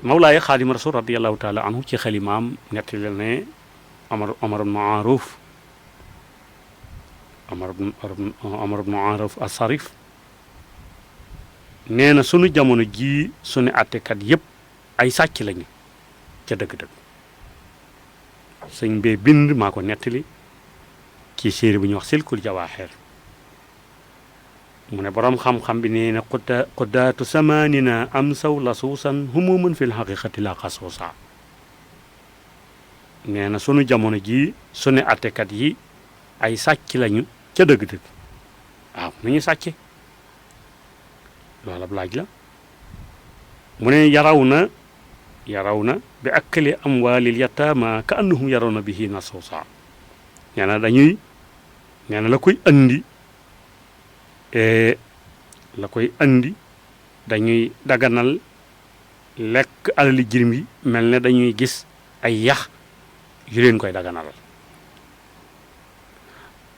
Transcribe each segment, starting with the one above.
Mawlaaya Xaadim Rasul radiyallahu taala anhu ci xalimaam nettali ne Omar ibn Aruf as-Sarif nee na sunu jamono jii sunu àttekat yépp ay sàcc lañu ca dëgg-dëgg sëñ bee bind maa ko nettali ci séeré bu ñuy wax silkul jawaaxeer mu ne boroom xam-xam bi nee na quddaatu samaanina am saw lasuusan humuman fil haqiqati la xasuusa nee na sunu jamono jii sunu àttekat yi ay sàcc lañu ca dëgg-dëgg waaw nu ñu sàcce loola laaj la mu ne yaraw na bi akli amwaalil yataama ka annahum yaraw na bihi nasuusa nee na dañuy nee na la koy andi dañuy daganal lekk alali jirim yi mel ne dañuy gis ay yax yu leen koy daganalal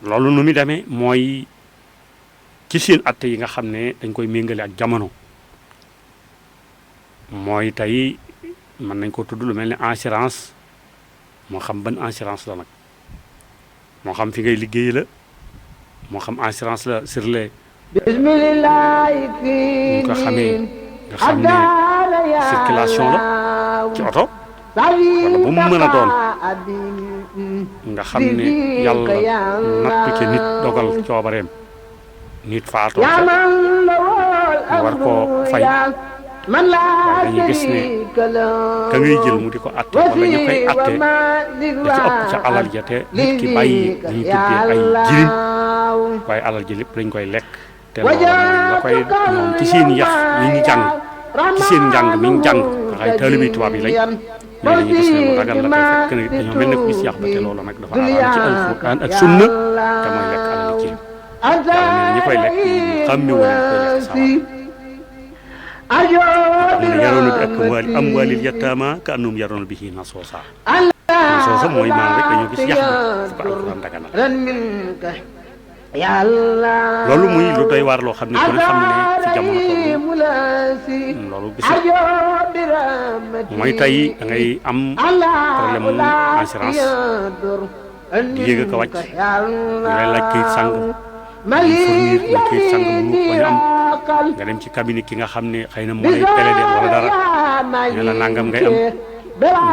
loolu nu mu demee mooy ci seen atte yi nga xam ne dañ koy méngale ak jamono mooy tey mën nañ ko tudd lu mel ne assurance moo xam ban assurance la nag moo xam fi ngay liggéey la moo xam assurance la sur les ñu ko xamee nga xam ne circulation la ci oto wala bu mu mën a doon nga xam ne yàlla nattu ca nit dogal coobareem nit faatoo ca mu war koo fay waaye dañuy gis ne ka ngay jël mu di ko atte wala ñu koy atte da ci ëpp ca alal ja te nit ki bàyyi dañuy tuddee ay jirim waaye alal ji lépp dañ koy lekk te loolu mooy la koy ñoom ci seen yax yi ñu jàng ci seen njàng mi ñu jàng nga xay taalibe tubaab yi lañ ñoo dañuy gis ne lu ragal la koy fekk ne dañoo mel ne ko gis yax ba te loolu nag dafa araam ci alxuraan ak sunna te mooy lekk alal jirim yàlla nee na ñi koy lekk xàmmewu leen koy lekk sawar tax mu ne yaroona bi amwaalil yataama ka annahum yaroona bihi nasoosa nasoosa mooy maanaam rek dañoo gis yax ba fu ko alxuraan daganal loolu muy lu doy waar loo xam ne ku ne xam ne ci jamono toll loolu gis mooy tey da ngay am problème mu assurance di yéeg a ko wàcc ñu lay laaj kayit sàng ñu fournir na kayit sàng mu bañ a am nga dem ci cabinet ki nga xam ne xëy na moo lay plaider wala dara ñu la nangam ngay am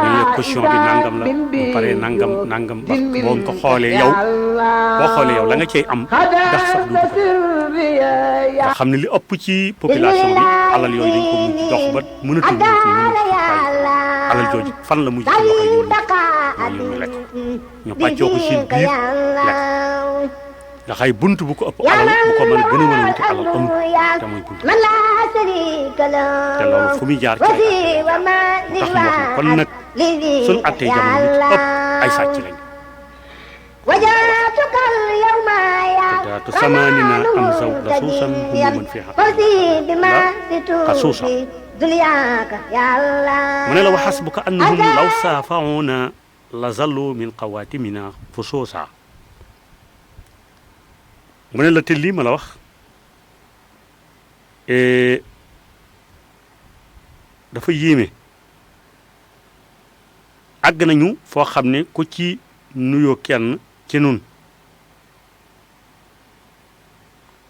ñu la caution bi nangam la bu paree nangam ba boo ko xoolee yow la nga cey am ndax sax du ko nga xam ne li ëpp ci population bi alal yooyu dañ ko mujj dox ba mënatul alal jooju fan la mujj ci loxo ñu lekk ñu pàccoo ko seen biir lekk nga xay bunt bu ko ëpp alal bu ko mën a wuti alal amul te mooy bunt te loolu fu muy jaar ci ay tax mu wax ne kon nag suñu attee jamono nit ëpp ay sàcc lañ daatu samaanina am zaw la suusan humuman fi xasuusa mu ne la wa xasbuka annahum law saafauna la zallu min qawaatimina fusuusa mu ne la te lii ma la wax dafa yéeme àgg nañu foo xam ne ku ci nuyoo kenn ci nun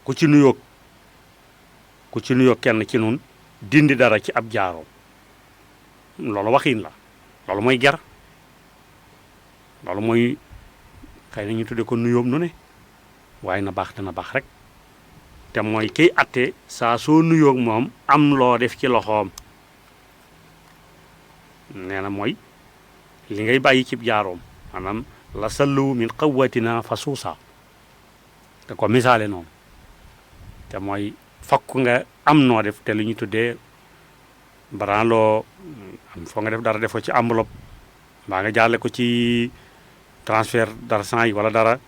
ku ci nuyoo kenn ci nun dindi dara ci ab jaaroo loolu waxiin la loolu mooy ger loolu mooy xëy na ñu tudde ko nuyoom nu ne waaye na baax dana baax rek te mooy kiy atte saa soo nuyoog moom am loo def ci loxoom nee na mooy li ngay bàyyi ci jaaroom maanaam la sallu min qawatina fa suusa te ko misaale noonu te mooy fokk nga am noo def te lu ñu tuddee baran loo am foo nga def dara defoo ci enveloppe mbaa nga jaarle ko ci transfert d'argent yi wala dara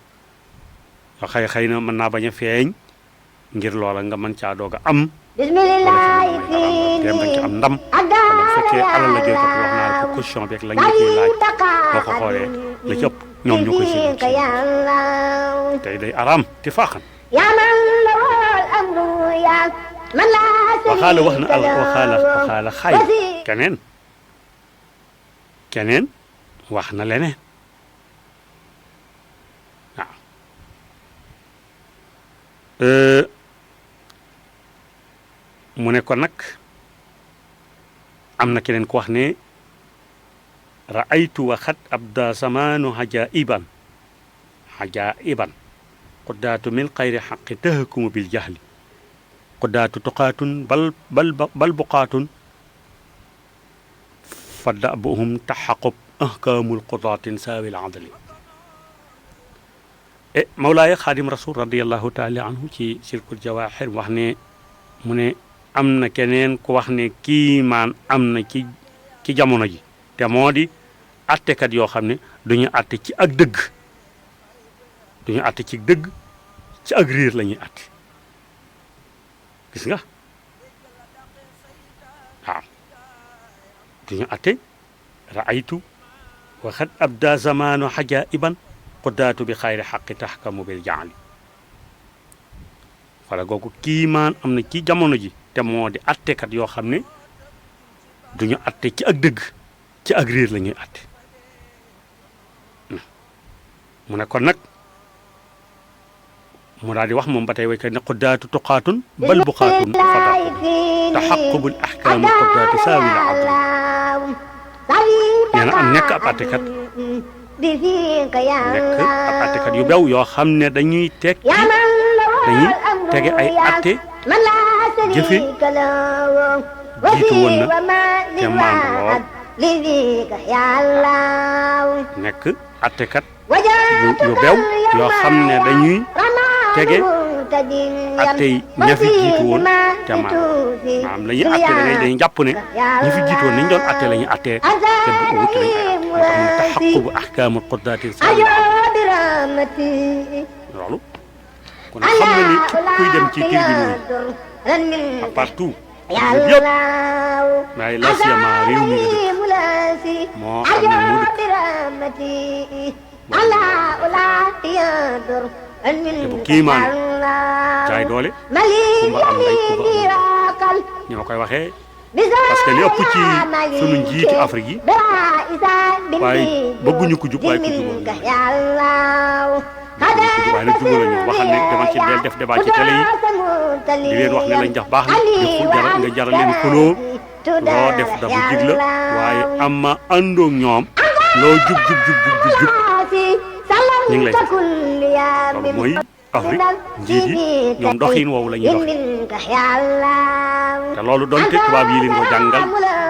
yoo xëy na mën naa bañ a feeñ ngir loola nga mën caa doog a am wala ci am ndam wala bu fekkee alal la jooy wax naa ko caution bi ak lañ la ciy laaj boo ko xoolee la ci ëpp ñoom ñoo koy séddale tey day araam te faaxan waxaala wax na waxaala xaay keneen keneen wax na leneen waaw mu ne ko nag am na keneen ku wax ne ra'aytu waxat abda zamanu hajaiban quddaatu min xayri xaqi tahakumu bil jahli quddaatu tuqaatun bal buqaatun fa dabuhum taxaqub ahkaamul qudaatin saawil adli Mawlaaya Xaadim Rasul radiallahu taala anhu ci silkul jawaaxir wax ne mu ne am na keneen ku wax ne kiimaan am na ci jamono ji te moo di attekat yoo xam ne duñu atte ci ak dëgg duñu atte ci dëgg ci ak riir la ñuy atte gis nga waaw duñu atte raaytu waxat abda zamanu xajaiban quddaatu bi xayri xaqi taxkamu bil jaali wala googu kiimaan am na ci jamono ji te moo di attekat yoo xam ne duñu atte ci ak dëgg ci ak riir la ñuy atte mu ne kon nag mu daal di wax moom ba tey waykat ne quddaatu tuqaatun bal buqaatun fadaaqu taxaqubul ahkaamu quddaatu saawil adl nee na am nekk ab attekat yu bew yoo xam ne dañuy tege ay atte jëfe jiitu woon na te maandu lool nekk attekat yu bew yoo xam ne dañuy tege atte yi ña fi jiitu woon te maanaam la ñuy atte dañuy jàpp ne ñi fi jiitu woon nañ doon atte la ñuy atte te bu wute lañ ay atte moo tax mu taxaqubu ahkaamul quddaati loolu kon xam na ni kuy dem ci tribunal yi partout yëpp waaye la siyama réew mi nga dëkk moo xam ne mu dëkk te bu kiimaan jaay doole kumba am ndey kumba am ni ma koy waxee parce que li ëpp ci sunu njiiti Afrique yi waaye bëgguñu ko jub waaye ko jubóo waaye nag jubóo la ñu waxal ne dama ci del def débat ci télé yi di leen wax ne lañ def baax na nga jaral leen xuloo loo def dafa jig la waaye ama àndoog ñoom loo jub ñu ngi lay loolu mooy Afrique njiit yi ñoom doxiin woowu la ñuy doxee te loolu donte tubaab yi leen ko jàngal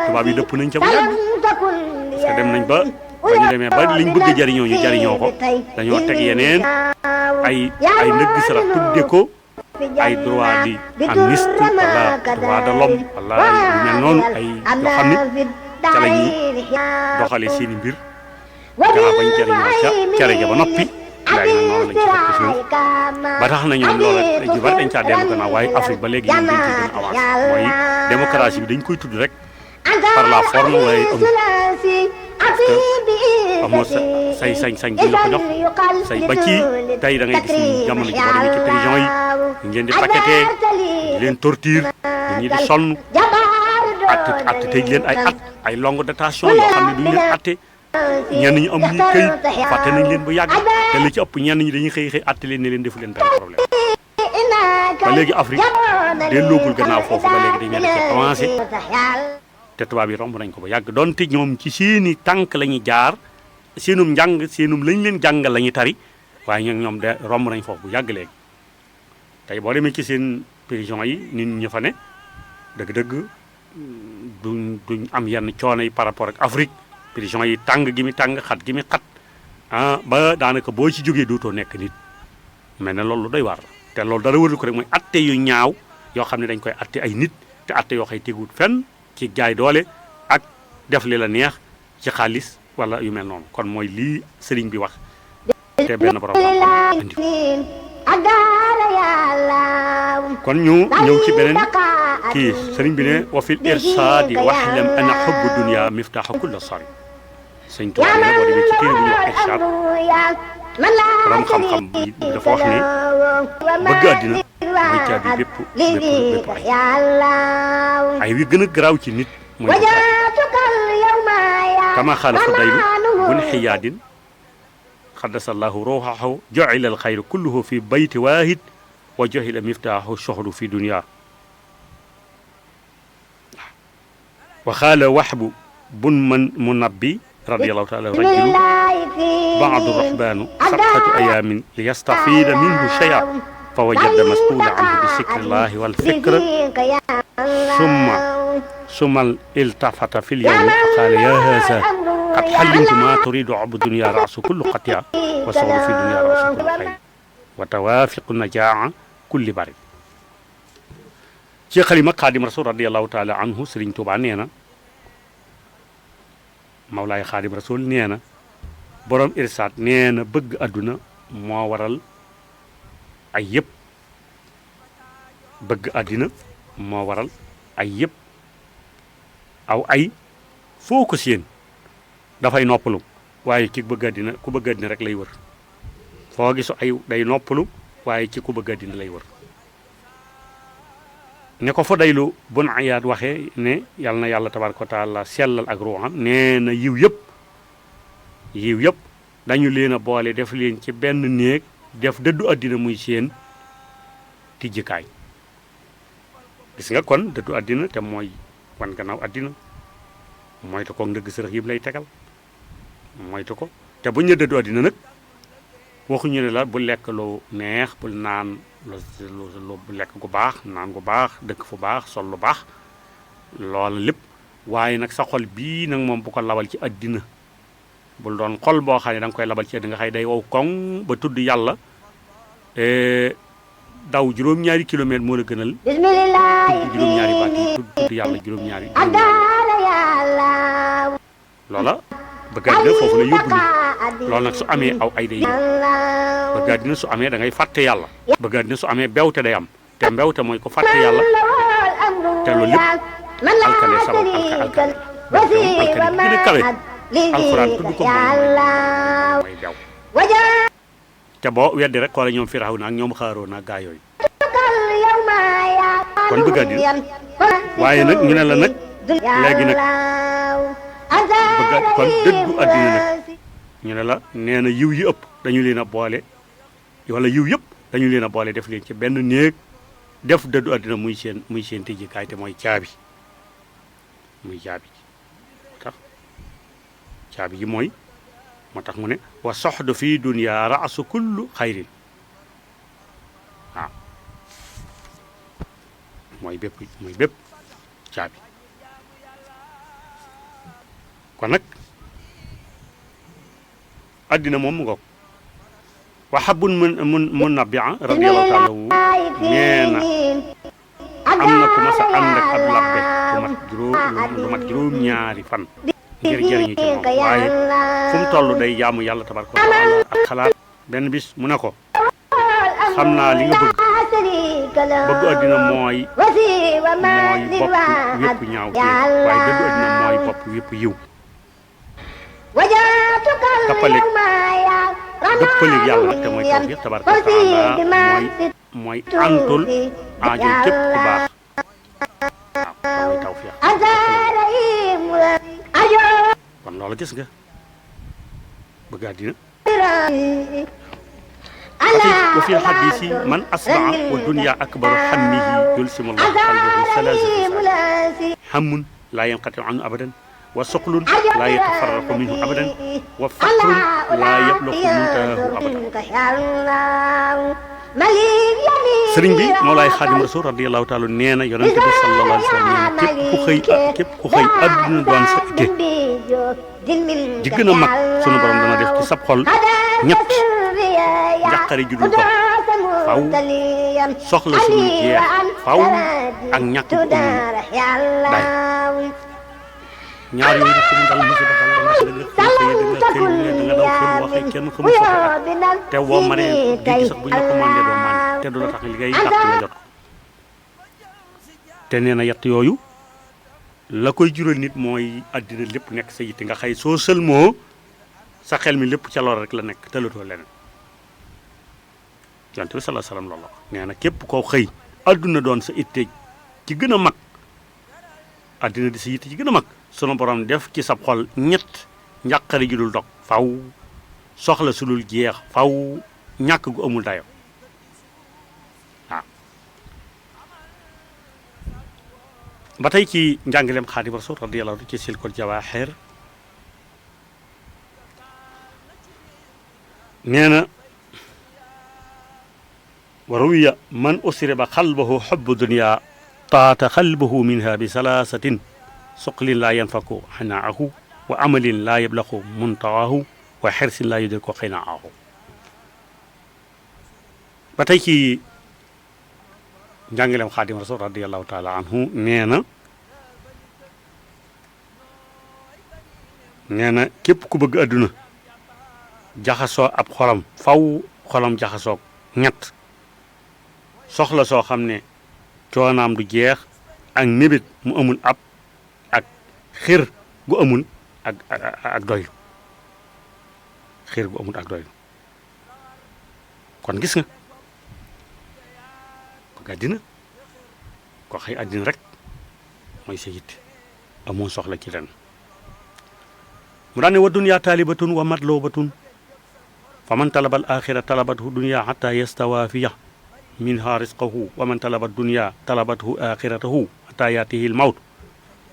tubaab yi dëpp nañ ca bu yàgg parce que dem nañ ba ñu demee ba liñ bëgg a jariñoo ñu jariñoo ko dañoo teg yeneen ay ndëgg sara tudde ko ay droit di amnistie wala droit de l'homme wala yu mel noonu ay yoo xam ne ca la ñuy doxale seeni mbir gannaaw bañ jariñoo ca cere ja ba noppi léegi nag noonu lañ ci fekk suuf ba tax na ñoom loola ju bari dañ caa dellu gannaaw waaye Afrique ba léegi ñoom dañ ci gën a avancé mooy démocratie bi dañ koy tudd rek par la forme waaye amul parce que amoo say sañ-sañ bi la ko jox say ba ci tey da ngay gis ni jamono ji boo demee ci prison yi ñu leen di paqueté di leen torture ñi di sonn atte tey leen ay at ay longue détention yoo xam ne duñu leen atte ñenn ñi amuñu këyit fàtte nañ leen bu yàgg te li ci ëpp ñenn ñi dañuy xëy atte leen ne leen defu leen benn problème ba léegi Afrique delloogul gannaaw foofu ba léegi dañ mel ne avancé te tubaab yi romb nañ ko ba yàgg donte ñoom ci seeni tànk la ñuy jaar seenum njàng seenum lañ leen jàngal la ñuy tari waaye ñoom de romb nañ foofu bu yàgg léegi tey boo demee ci seen prison yi nit ñi fa ne dëgg-dëgg duñ am yenn coono yi par rapport ak Afrique prison yi tàng gi mi tàng xat gi mi xat ba daanaka boo ci jógee dootoo nekk nit mel ne loolu doy waar la te loolu dara wërlu ko rek mooy atte yu ñaaw yoo xam ne dañ koy atte ay nit te atte yoo xëy teguwut fenn ci jaay doole ak def li la neex ci xaalis wala yu mel noonu kon mooy lii sëriñ bi wax te benn borom andi kon ñu ñëw ci beneen kii sëriñ bi ne wa fil irsaadi waxlam ana xubbu dunia miftaaxu kulla sari sëñ Tuubaa ne boo demee ci téere bu ñuy wax irsaad borom xam-xam bi dafa wax ne bëgg àddina mooy caabi bépp ay wi gën a garaaw ci nit mooy kama xaala Fudaylu bun xiyaadin xaddasallahu ruuxahu joxila al xayru kulluhu fi bayti waahid wa joxila miftaaxu soxlu fi dunia wa xaala waxbu bun munabbi radiyallahu taala rajulu baadu rahbaanu sabxatu ayaamin liyastafida minhu shay'a fa wajada mas'uula anhu bi sikrillahi wal fikr summa iltafata fi lyawmi fa qaala ya haza qad xallimtu ma turidu abu dunia raasu kullu xatiya wa soxlu fi dunia raasu kullu xayr wa tawaafiqu najaa kulli bari ci xalima xaadim rasul radiyallahu taala anhu Sëriñ Tuubaa nee na Mawlaay xaadim rasul nee na borom irsaat nee na bëgg àdduna moo waral ay yëpp bëgg àddina moo waral ay yëpp aw ay foo ko séen dafay noppalu waaye ci bëgg àddina ku bëgg àddina rek lay wër foo gisu ay day noppalu waaye ci ku bëgg àddina lay wër ne ko Fudaylu bun Iyaad waxee ne yal na yàlla tabaaraka wa taala sellal ak ruuxam nee na yiw yëpp dañu leen a boole def leen ci benn néeg def dëddu àddina muy seen tijjikaay gis nga kon dëddu àddina te mooy wan gannaaw àddina moytu ko ndëgg sërëx yëpp lay tegal moytu ko te buñ ne dëddu àddina nag waxuñu ne la bu lekk lu neex bul naan lu lekk gu baax naan gu baax dëkk fu baax sol lu baax loola lépp waaye nag sa xol bii nag moom bu ko lawal ci àddina bul doon xol boo xam ne da nga koy labal ci àddina nga xëy day wow koŋ ba tudd yàlla daw juróom-ñaari kilomètre moo la gënal tudd juróom-ñaari baat yi tudd yàlla juróom-ñaari loola bëgg àddina foofu la yóbbu nit loolu nag su amee aw ay day bëgg àddina su amee da ngay fàtte yàlla bëgg àddina su amee mbewte day am te mbewte mooy ko fàtte yàlla te loolu lépp alkale sabab alkale bi gën a kawe alxuraan tudd ko mooy bew te boo weddi rek wala ñoom firaw na ak ñoom xaaroo na gaa yooyu kon bëgg àddina waaye nag ñu ne la nag léegi nag bëgg kon dëddu àddina nag ñu ne la nee na yiw yi ëpp dañu leen a boole wala yiw yëpp dañu leen a boole def leen ci benn néeg def dëddu àddina muy seen tijjikaay te mooy caabi muy caabi tax caabi ji mooy moo tax mu ne wa soxdu fii dunya raasu kullu xayrin waaw mooy bépp caabi kon nag addina moom mu ngoog waxabun mun nabia radiyallahu taala wu nee na am na ku mas a ànd ak ab labbe lu mat juróom-ñaari fan ngir jëriñu ci moom waaye fu mu toll day jaamu yàlla tabaraka wa taala ak xalaat benn bis mu ne ko xam naa li nga bëgg addina mooy bopp wépp ñaaw waaye dëgg addina mooy bopp wépp yiw dëppaleeg yàlla nag te mooy tawfiq tabaraka wa taala mooy antul aajo képp ku baax waaw mooy tawfiq kon loolu gis nga bëgg àddina wa fi xadisi man asbaa wa dunya akbaru xammihi yulsimu llahu qalbahu salaasati hammun laa yanqati anhu abadan wa soqlun laa yatafarraqu minhu abadan wa faqrun laa yabluqu muntahahu abadan sëriñ bi Mawlaay Xaadim Rasul radiyallahu taala nee na yonente bi sallallahu alayhi wa sallam nee na képp ku xëy adduna doon sa itte ji gën a mag sunu borom dana def ci sab xol ñett njaqari ju dul dox faw soxla suñu jeex faw ak ñàkk bu amul day ñaar yooyu ko dal musiba dal ndax da nga daw xel waxee kenn xamul soxla te woo maree géej sax bu ñu la commandé doo man te du la tax li ngay dàq nga jot te nee na yett yooyu la koy jural nit mooy àddina lépp nekk sa yitte nga xëy soo sëlmoo sa xel mi lépp ca lool rek la nekk tëlatoo leneen yonent bi sallallahu alayhi wasallam loolu nee na képp koo xëy àdduna doon sa itte ci gën a mag àddina di sa yitte ci gën a mag sunu borom def ci sab xol ñett njàqare ji dul dog faw soxla su dul jeex faw ñàkk gu amul dayo waaw ba tey ci njàngaleem Xaadimu Rasuul radiyallaahu anhu ci Silkul Jawaaxir nee na wa ruwiya man usriba qalbahu hubbu dunya taata qalbuhu minha bi salaasatin suqlin laa yanfaku xanaahu wa amalin laa yablaqu muntawaahu wa xersin laa yudriku xinaahu ba tey ci njàngaleem Xaadimu Rasuul radiyallaahu taala anhu nee na képp ku bëgg àdduna jaxasoo ab xolam faw xolam jaxasoog ñett soxla soo xam ne coonaam du jeex ak mébét mu amul ab ak xir gu amul ak doylu xir gu amul ak doylu kon gis nga bëgg àddina ko xëy àddina rek mooy sa yitte amoo soxla ci ren mu daan ne wa dunya taalibatun wa matlubatun fa man talaba al axira talabathu dunya xata yastawa fiya minha risqahu wa man talaba dunya talabathu axiratahu xata yaatihi lmawt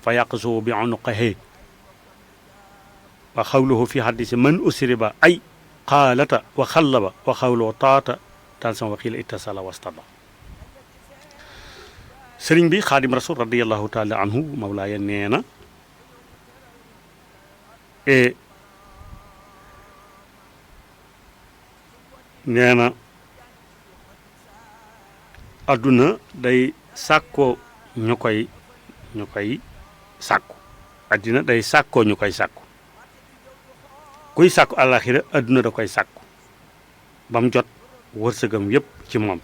fa yaqsuhu bi unuqihi wa xawluhu fi hadisi man usriba ay qaalata wa xallaba wa xawluhu taata tansan wa xiila ittasala wastada sëriñ bi Xaadim Rasul radiyallahu taala anhu mawlaaya nee na nee na adduna day sàkkoo ñu koy sàkku addina day sàkkoo ñu koy sàkku kuy sàkku àllaaxira adduna da koy sàkku ba mu jot wërsëgam yépp ci moom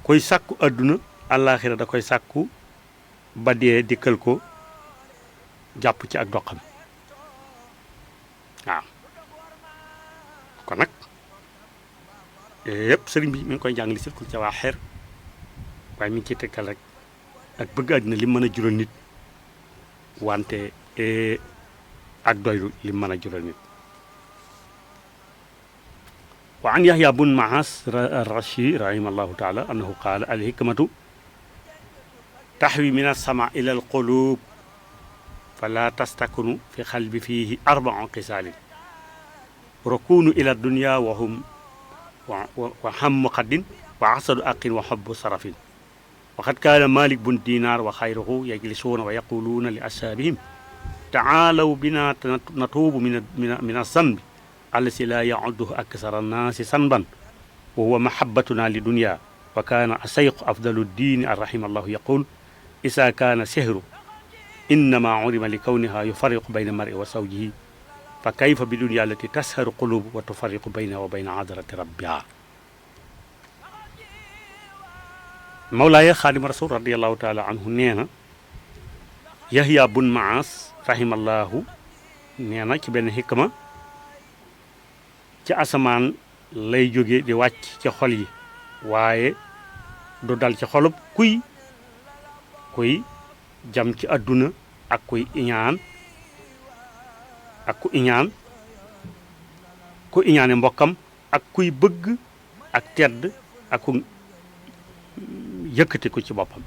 kuy sàkku adduna àllaaxira da koy sàkku ba dee dikkal ko jàpp ci ak doxam waaw kon nag yëpp sëriñ bi mi ngi koy jàngale Silkul Jawaaxir waaye mi ngi ciy tekkal rek ak bëgg àddina li mën a jural nit wante ak doylu li mën a jural nit wa an Yahya bun Maas ar-Rashi rahimallahu taala annahu qaala al hikmatu taxwi min as-sama ila al qulub fala tastakunu fi xalbi fiihi arbau xisaalin rukunu ila dunya wa hum wa hammu xaddin wa asadu aqin wa xobbu sarafin waxad kaana malik bun dinaar wa xayruhu yajlisuuna wa yaquluuna li ashaabihim taalaw bina natuubu min azanbi allasi laa yaudduhu aksara annaasi sanban wa huwa mahabbatuna li dunya wa kaana asayqu afdalu diini arrahima allahu yaqul isa kaana sehru innama urima li kawniha yufariqu bayna mari wa zawjihi fa kayfa bi dunya allati tasharu qulubu wa tufariqu bayna wa bayna adarati rabbiha mawlaaya Xaadim Rasul radiallahu taala anhu nee na Yahya bun Maas rahimallahu nee na ci benn xikma ci asamaan lay jóge di wàcc ci xol yi waaye du dal ci xolub kuy jam ci àdduna ak kuy iñaan ak ku iñaane mbokkam ak kuy bëgg ak tedd ak ku yëkkati ko ci boppam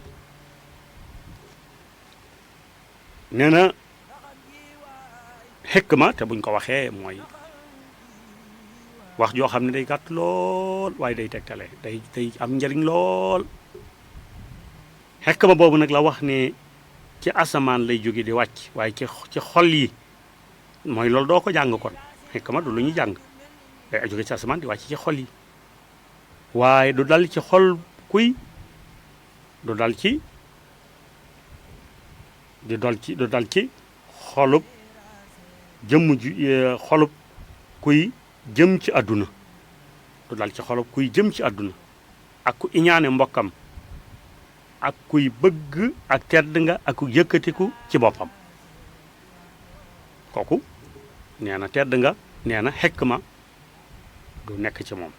nee na xikma te buñ ko waxee mooy wax joo xam ne day gàtt lool waaye day tegtale day am njëriñ lool xikma boobu nag la wax ne ci asamaan lay jóge di wàcc waaye ci xol yi mooy loolu doo ko jàng kon xikma du lu ñuy jàng day jóge ci asamaan di wàcc ci xol yi waaye du dal ci xol kuy du dal ci xolub jëmm ji xolub kuy jëm ci àdduna du dal ci xolub kuy jëm ci àdduna ak ku iñaane mbokkam ak kuy bëgg ak tedd nga ak ku yëkkatiku ci boppam kooku nee na tedd nga nee na xikma du nekk ci moom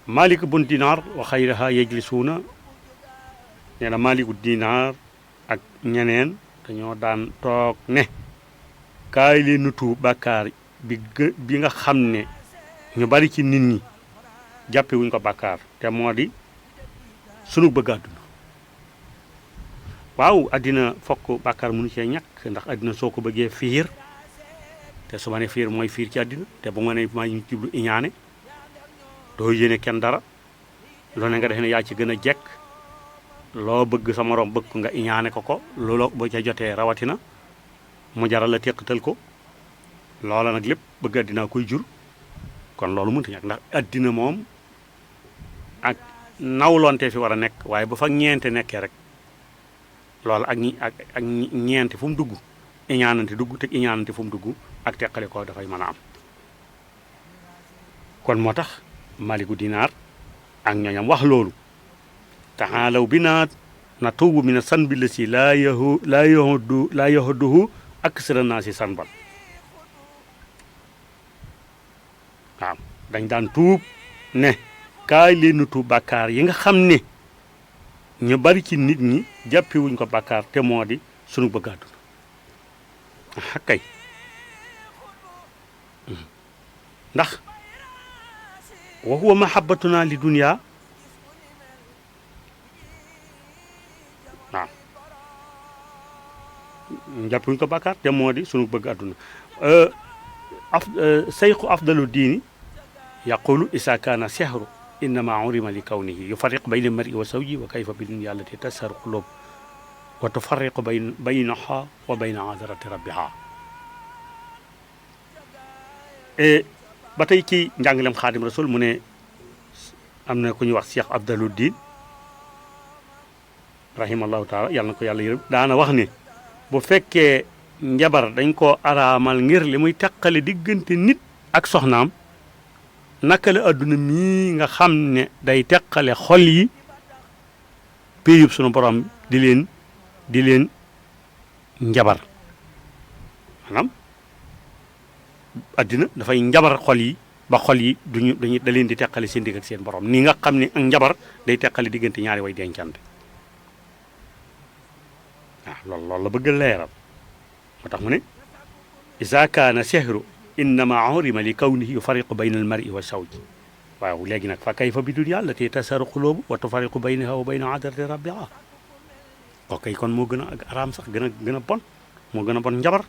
Malik bun Dinaar wa xayraha yajlisuuna nee na Maliku Dinaar ñeneen dañoo daan toog ne kaay leen nu tuub bàkkaar bi nga xam ne ñu bari ci nit ñi jàppe wuñ ko bàkkaar te moo di sunu bëgg àdduna waaw àddina fokk bàkkaar mënu cee ñàkk ndax àddina soo ko bëggee fiir te su ma ne fiir mooy fiir ci àddina te bu ma ne maa ñu jublu iñaane doo yéene kenn dara loo ne nga def ne yaa ci gën a jekk loo bëgg sa morom bëgg nga iñaane ko looloo boo ca jotee rawatina mu jaral la teqatal ko loola nag lépp bëgg àddina koy jur kon loolu mënta ñàkk ndax àddina moom ak nawlonte fi war a nekk waaye ba fa ñeente nekkee rek loolu ak ñeente fu mu dugg iñaanante dugg te iñaanante fu mu dugg ak teqale ko dafay mën a am kon moo tax maliku dinaar ak ñooñam wax loolu taxaalaw bi naa na tuubu mi na san bi la si laa yahuduhu ak sëra naa si san ban waaw dañ daan tuub ne kaay leen tuub bàkkaar yi nga xam ne ñu bari ci nit ñi jàppewuñ ko bàkkaar te moo di sunu bëgg àdduna kay ndax wa huwa mahabbatuna li dunya waaw jàppewuñ ko bàkkaar te moo di sunu bëgg àdduna sayqu afdalu diini yaqulu isa kaana sehru innama urima li kawnihi yufarriq bayna mari wa zawji wa kayfa bi dunya allati tasharu qulub wa tufarriqu baynaha wa bayna hadarati rabbiha ba tey ci njàngalem xaadim rasul mu ne am na ku ñuy wax Cheikh Abdaluddin rahimallahu taala yàlla na ko yàlla yërëm daana wax ne bu fekkee njabar dañ koo araamal ngir li muy teqale diggante nit ak soxnaam naka la adduna mii nga xam ne day teqale xol yi péyub sunu borom di leen njabar maanaam addina dafay njabar xol yi ba xol yi da leen di teqale seen digg ak seen borom ni nga xam ne ak njabar day teqale diggante ñaari way dencante waaw loolu la bëgg leeral moo tax mu ne isa kaana sehru innama urima li kawnihi yufariqu bayna al mar'i wa zawji waaw léegi nag fa kayfa bi dunya allati tasaru qulubu wa tufariqu baynaha wa bayna hadrati rabbiha kooku kon moo gën a araam sax gën a bon moo gën a bon njabar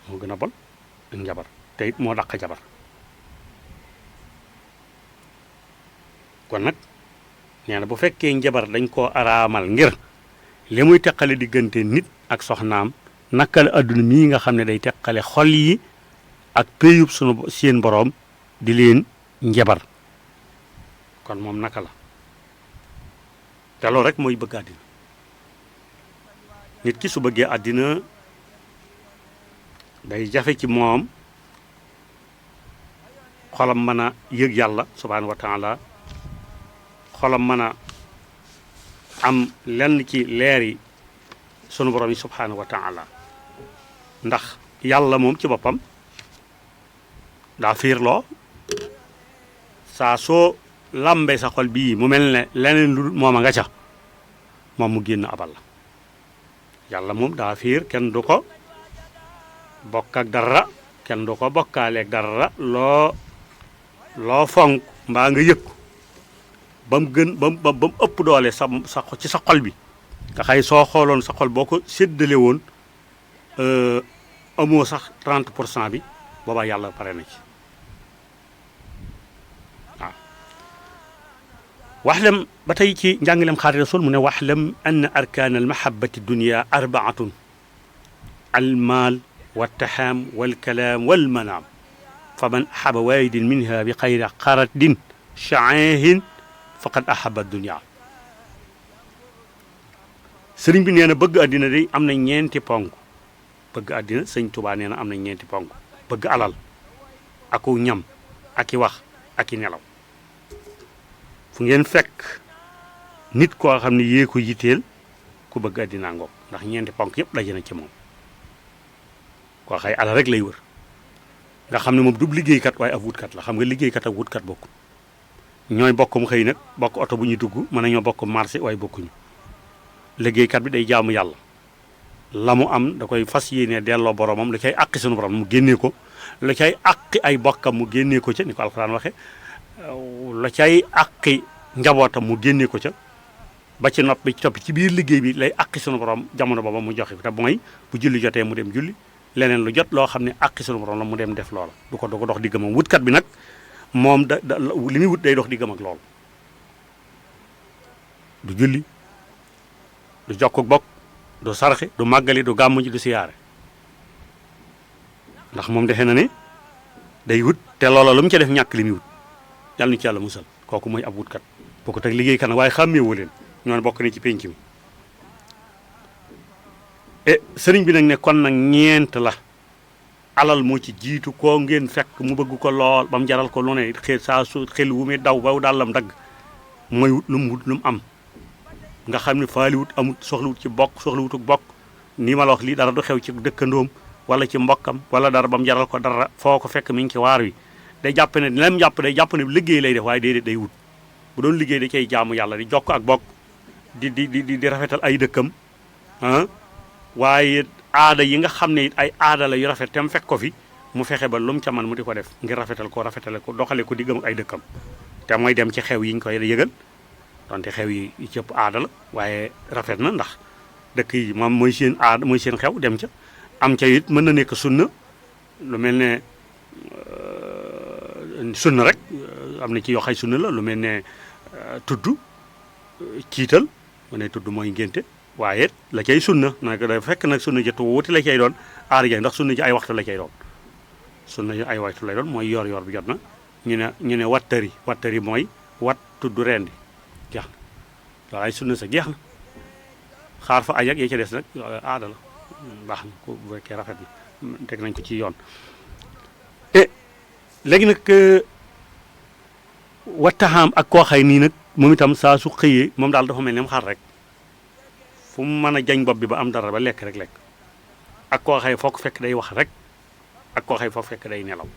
moo gën a bon ak njabar te it moo dàq jabar kon nag nee na bu fekkee njabar dañ koo araamal ngir li muy teqale diggante nit ak soxnaam naka la adduna mii nga xam ne day teqale xol yi ak péyub seen boroom di leen njabar kon moom naka la te loolu rek mooy bëgg àddina nit ki su bëggee àddina day jafe ci moom xolam mën a yëg yàlla subhaanahu wa taala xolam mën a am lenn ci leer yi sunu borom yi subhaanahu wa taala ndax yàlla moom ci boppam daa fiirloo saa soo lambee sa xol bii mu mel ne leneen lu moom a nga ca moom mu génn abal la yàlla moom daa fiir kenn du ko bokk ak dara kenn du ko bokkaaleeg dara loo fonk mbaa nga yëg ba mu gën ba mu ëpp doole ci sa xol bi nga xay soo xooloon sa xol boo ko séddale woon amoo sax 30% bi boobaa yàlla pare na ci waaw waxlam ba tey ci njàngalem xaadi rasul mu ne waxlam ann arkaan almahabati dunia arbaatun almaal waltaxaam walkalaam walmanaam fa man ahaba waahidin minha bi xayri qaradin shaahin faqad ahaba dunia sëriñ bi nee na bëgg àddina day am na ñeenti ponk bëgg àddina sëñ Tuubaa nee na am na ñeenti ponk bëgg alal aku ñam aki wax aki nelaw fu ngeen fekk nit koo xam ne yée ko yitteel ku bëgg àddina ngoog ndax ñeenti ponk yëpp daje na ci moom koo xay alal rek lay wër nga xam ne moom du liggéeykat waaye ab wutkat la xam nga liggéeykat ak wutkat bokkul ñooy bokkum xëy nag bokk oto bu ñuy dugg mën nañoo bokk marché waaye bokkuñu liggéeykat bi day jaamu yàlla la mu am da koy fas yéene delloo boromam lu cay àqi sunu borom mu génnee ko lu cay àqi ay bokkam mu génnee ko ca ni ko alxuraan waxe la cay àqi njabootam mu génnee ko ca ba ci nopp bi ci topp ci biir liggéey bi lay àqi sunu borom jamono booba mu joxe te mooy bu julli jotee mu dem julli leneen lu jot loo xam ne àqi sunu borom la mu dem def loola du ko dox diggam ak wutkat bi nag moom li muy wut day dox diggam ak loolu du julli du jokk bokk du sarxe du màggali du gàmmu ji du siyaare ndax moom defe na ne day wut te loola lu mu ca def ñàkk li muy wut yàlla nu ci yàlla musal kooku mooy ab wutkat boo ko teg liggéey kan waaye xàmmeewoo leen ñoon bokk ne ci pénc mi sëriñ bi nag ne kon nag ñeent la alal moo ci jiitu koo ngeen fekk mu bëgg ko lool ba mu jaral ko lu ne xel wu muy daw ba dàllam dagg mooy wut lu mu am nga xam ne faaliwut amut soxlawut ci bokk soxlawutuk bokk nii ma la wax lii dara du xew ci dëkkandoom wala ci mbokkam wala dara ba mu jaral ko dara foo ko fekk mi ngi ci waar wi day jàpp ne lam jàpp day jàpp ne liggéey lay def waaye déedéet day wut bu doon liggéey da cay jaamu yàlla di jokk ak bokk di rafetal ay dëkkam waaye aada yi nga xam ne it ay aada la yu rafet te mu fekk ko fi mu fexe ba lu mu ca man mu di ko def ngir rafetale ko doxale ko diggam ak ay dëkkam te mooy dem ci xew yi ñu koy yëgal donte xew yi ci ëpp aada la waaye rafet na ndax dëkk yi moom mooy seen aada mooy seen xew dem ca am ca it mën na nekk sunna lu mel ne sunna rek am na ci yoo xay sunna la lu mel ne tudd ciital mu ne tudd mooy ngénte waaye la cay sunna nag da fekk nag sunna ji tuuti la cay doon aada ja ndax sunna ji ay waxtu la cay doon sunna ji ay waxtu lay doon mooy yor bi jot na ñu ne wattari mooy wat tudd rendi jeex na loolu ay sunna sa jeex na xaar fa ay ak yee ca des nag aada la baax na ko bu fekkee rafet na teg nañ ko ci yoon léegi nag wattaxaam ak koo xay nii nag moom itam saa su xëyee moom daal dafa mel ni mu xar rek fu mu mën a jañ bopp bi ba am dara ba lekk rek ak koo xay foog fekk day wax rek ak koo xay foog fekk day nelaw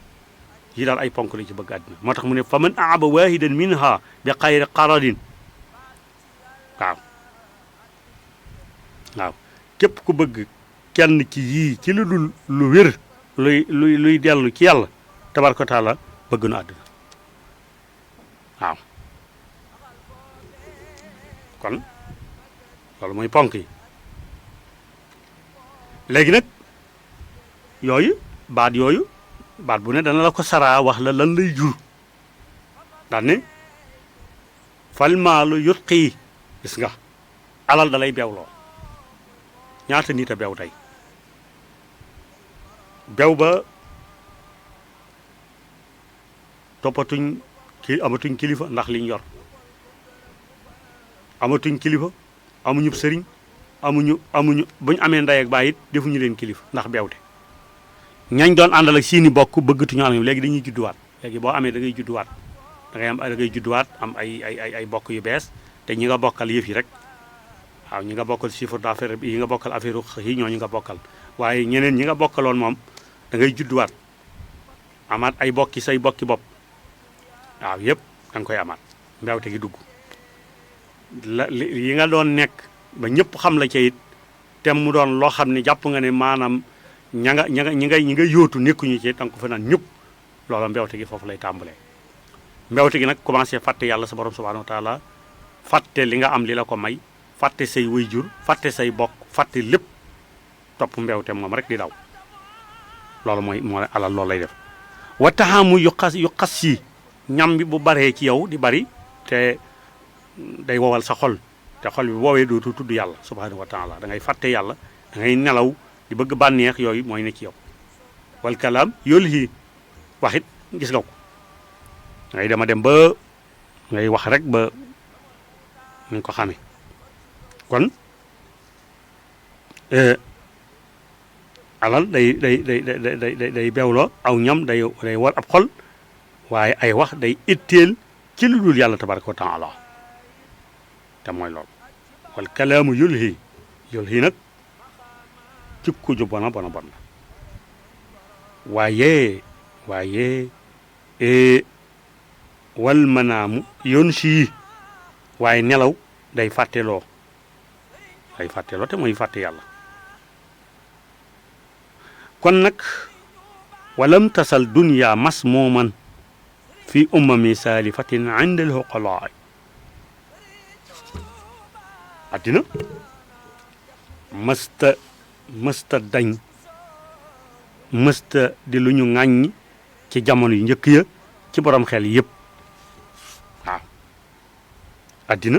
yi daal ay ponk la ci bëgg àddina moo tax mu ne fa man aaba wahidan minha bi xayri qaradin waaw képp ku bëgg kenn ci yii ci lu dul lu wér luy dellu ci yàlla tabaraka taala bëgg na àddina waaw kon loolu mooy ponk yi léegi nag baat bu ne dana la ko saraa wax la lan lay jur daan ne fal maalu yutqi gis nga alal da lay beewloo ñaata nit a beew tey beew ba toppatuñ amatuñ kilifa ndax liñ yor amatuñ kilifa amuñu sëriñ amuñu buñ amee ndey ak baay it defuñu leen kilifa ndax beewte ñañ doon àndal ak seeni bokk bëggatuñu am léegi dañuy judduwaat léegi boo amee da ngay judduwaat da ngay judduwaat am ay bokk yu bees te ñi nga bokkal yëf yi rek waaw ñi nga bokkal chiffre d'affaires yi nga bokkal affaire yi ñooñu nga bokkal waaye ñeneen ñi nga bokkaloon moom da ngay judduwaat amaat ay bokki say bokki bopp waaw yëpp da nga koy amaat mbewte gi dugg yi nga doon nekk ba ñëpp xam la ca it te mu doon loo xam ne jàpp nga ne maanaam ñi nga yóotu nekkuñu ci da nga ko fa naan ñëpp loola mbewte gi foofu lay tàmbalee mbewte gi nag commencé fàtte yàlla sa borom subhanahu wa taala fàtte li nga am li la ko may fàtte say waajur fàtte say bokk fàtte lépp topp mbewte moom rek di daw loolu moo alal loolu lay def wa taxaamu yu xas yi ñam bi bu baree ci yow di bari te day wowal sa xol te xol bi woowee dootu tudd yàlla subhanahu wa taala da ngay fàtte yàlla da ngay nelaw di bëgg bànneex yooyu mooy ne ci yow wal kalaam yoolu yi waxit gis nga ko da ngay dem ba ngay wax rek ba ñu ko xamee kon alal day bewloo aw ñam day war ab xol waaye ay wax day itteel ci lu dul yàlla tabaraka wa taala te mooy loolu wal kalaamu yulhi nag jikko ju bona la waaye wal manaamu yoon sii waaye nelaw day fàtteloo te mooy fàtte yàlla kon nag walam tasal dunya masmuuman fi ummami saalifatin inda al uqalaa addina mësta dañ mësta di lu ñu ŋàññ ci jamono yu njëkk ya ci borom xel yëpp waaw addina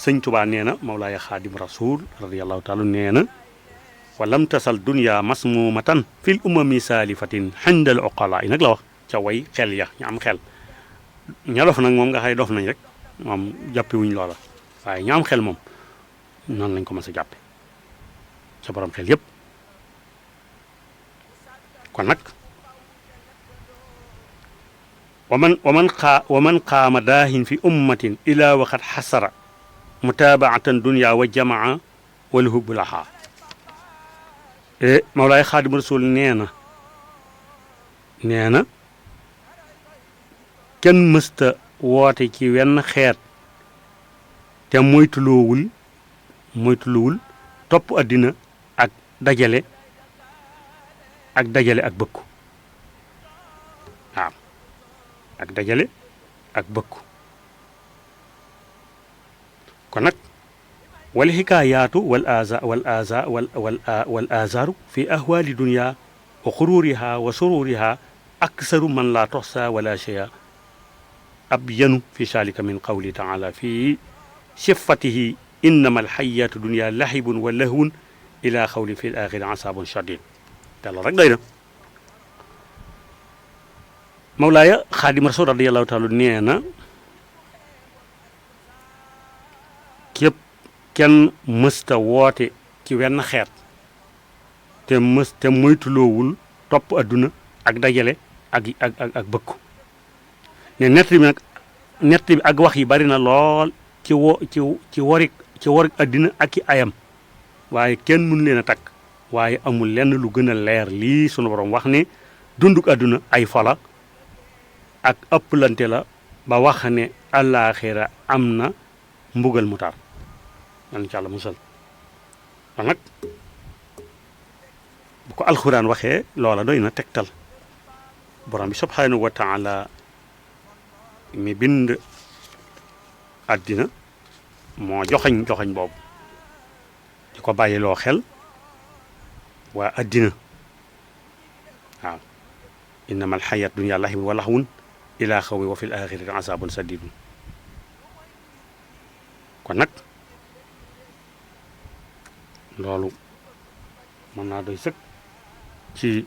sëñ Tuubaa nee na Mawlaaya Xaadim Rasuul radiyallahu taala nee na walam tasal dunya masmumatan fil umami saalifatin xindal uqalaa yi nag la wax ca way xel ya ñu am xel ña dof nag moom nga xay dof nañ rek moom jàppe wuñ loola waaye ña am xel moom noonu lañ ko mës a jàppe ca borom xel yëpp kon nag waman qaama daahin fi ummatin ila waxat xasara mutaabaatan dunya wa jamaa wal hubbu lahaa Mawlaay Xaadim Rasuul nee na kenn mësta woote ci wenn xeet te moytuloowul topp addina ak dajale ak bëkku waaw ak dajale ak bëkku kon nag wal xikaayaatu wal azaaru fi ahwaali dunya wa xururiha wa sururiha aksaru man laa toxsa wala cheya abyanu fi saalika min qawli taala fi sifatihi innama alxayaatu dunya lahibun wa lahwun ila xawli fi l axiri asaabun shadid te loolu rek doy na Mawlaaya Xaadim Rasuul radiyallahu taala nee na képp kenn mësta woote ci wenn xeet te moytuloowul topp adduna ak dajale ak bëkku ne nett bi ak wax yi bari na lool ci warik addina ak i ayam waaye kenn mënu leen a takk waaye amul lenn lu gën a leer lii sunu borom wax ne dunduk adduna ay fola ak ëpplante la ba wax ne àllaaxira am na mbugal mu tar yal na ci Yàlla musal kon nag bu ko alxuraan waxee loola doy na tegtal borom bi subhaanahu wa taala mi bind àddina moo joxañ boobu di ko bàyyiloo xel waa àddina waaw innama alxayaat dunya lahibun wa lahwun ila xawmi wa fil axirati azaabun sadidun kon nag loolu mën naa doy sëkk ci